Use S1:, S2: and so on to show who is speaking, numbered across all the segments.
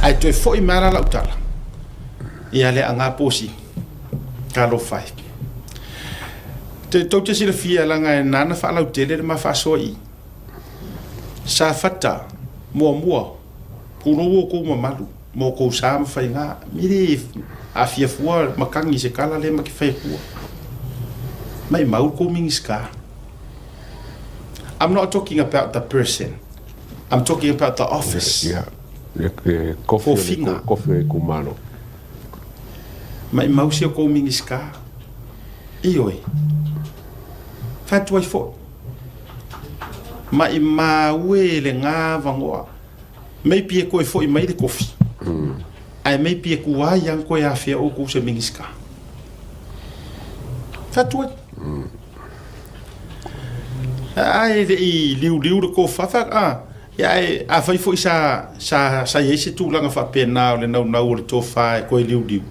S1: Ae toe foi mai la lau tala ia Leaga Posini, talofa e. Te tou te silafia leaga e nana faalautele le ma faasoa i i. Safata muamua, pulou outou mamalu ma outou sa ma faiga. E le aafia fua matagi i se tala lea ma te fai atua. Maimau le tou Minisita. I'm not talking about the person. I'm talking about the office.
S2: Yeah. Le, le kofi o le,
S1: Fofiga.
S2: kofi o le itumalo.
S1: Maimau si o kou Minisita. Ioe. Fai atu ai foi. Maimau e le gavagoa. Maybe e koe foi mai le kofi. Ae maybe e kuai ang koe afea oukou se Minisita. Fai atu ai. Ae le i liuliu le tofa, fai atu, ah, ia ae afai foi sa, sa, sa i ai se tulaga faapena o le naunau o le tofa e toe liuliu,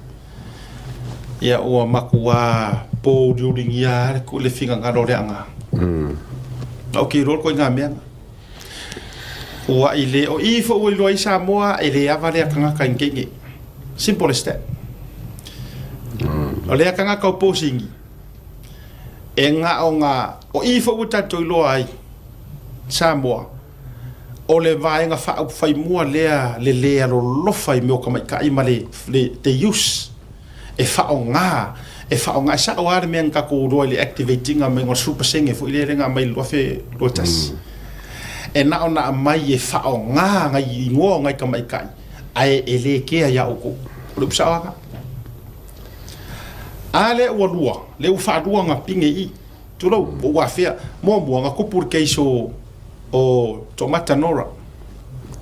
S1: ia ua matua pouliuligia lava le, le finagalo o Leaga. Ou te iloa le ituaiga mea lena. Ua i le, o i foi ua iloa ai Samoa e le ava lea tagata i Ngenge. Simple as that. O lea tagata o Posini, E gaoga, o i foi ua tatou iloa ai, Samoa, o le vaega faaupufai mua lea le le alolofa i mea o tamaitai ma le, le the use, e faaaoga, e faaaoga, e sao lava le mea na tatou iloa i le activate ina mai o le 10% foi lea na aumai i le 2021. E na ona aumai e faaaoga nai igoa o nai tamaitai, ae e le kea ia outou. O le upu sao lava lena. A lea ua lua, lea ua faalua ona pine i i. Tulou, po ua afea. Muamua, na kupu le case o, o Toomata Nora.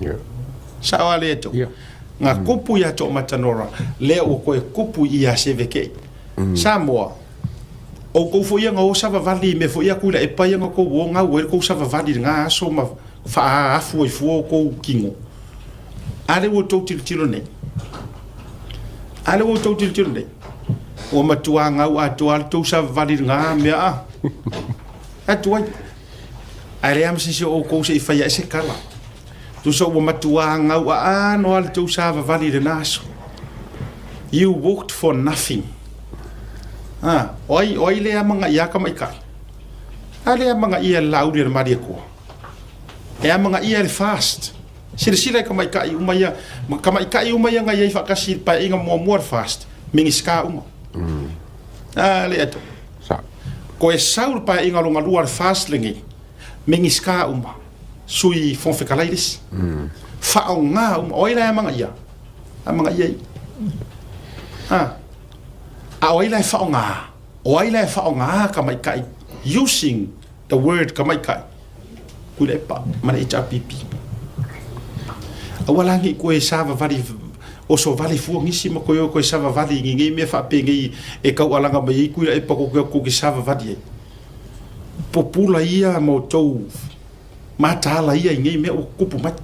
S2: Yeah.
S1: Sao a lea tou.
S2: Yeah.
S1: Na kupu ia Toomata Nora, lea ua toe kupu i ia Sevekei. Samoa, outou foi ia na o savavali i mea foi ia Tuilaepa ia na outou o gau ai le tou savavali i lena aso ma faaafu ai fua outou tino. A lea ua outou tilotilo nei. A lea ua outou tilotilo nei, ua matua gau atoa le tou savavali i lena mea a. Atu ai. Ae leai lava ma se isi o outou se i fai ae se tala. Tusa ua matua gau aano lava le tou savavali i lena aso. You walked for nothing. Ah, o ai, o ai lea amanaia tamaitai? A lea amanaia le Laauli a le Malietoa? E amanaia e le FAST. Silasila i tamaitai uma ia, ma tamaitai uma ia na i ai faatasi i le paeaiga muamua le FAST, Minisita uma. A le ato.
S2: Sa.
S1: Koe sau le paeaiga lona lua le FAST lenei, Minisita uma, Sui Fofoga Fetalai le isi. Faaaoga uma, o ai la e amanaia? Amanaia ia. A, a o ai la e faaaoga? O ai la e faaaoga tamaitai using the word tamaitai? Tuilaepa ma le HRPP. Aua la ne i koe savavali oso vale fua nisi ma koe o koe savavali i nei mea faapenei e taualaga mai ai Tuilaepa kou te kou te savavali ai. Pupula ia ma outou mataala ia i nei mea ua tutupu mai.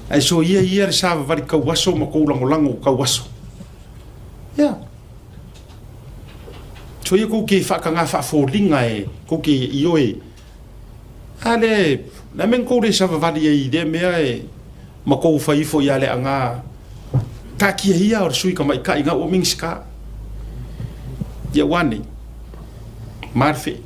S1: Ae soia ia le savavali tauaso ma kou lagolago tauaso. Ia. Soia kou te faataga faafoliga e kou te ioe A lea, le a mea na tou le savavali ai i lea mea e ma tou fai ifo ia Leaga, taatia ia o le sui tamaitai na ua Minisita. Ia ua nei, ma le fee.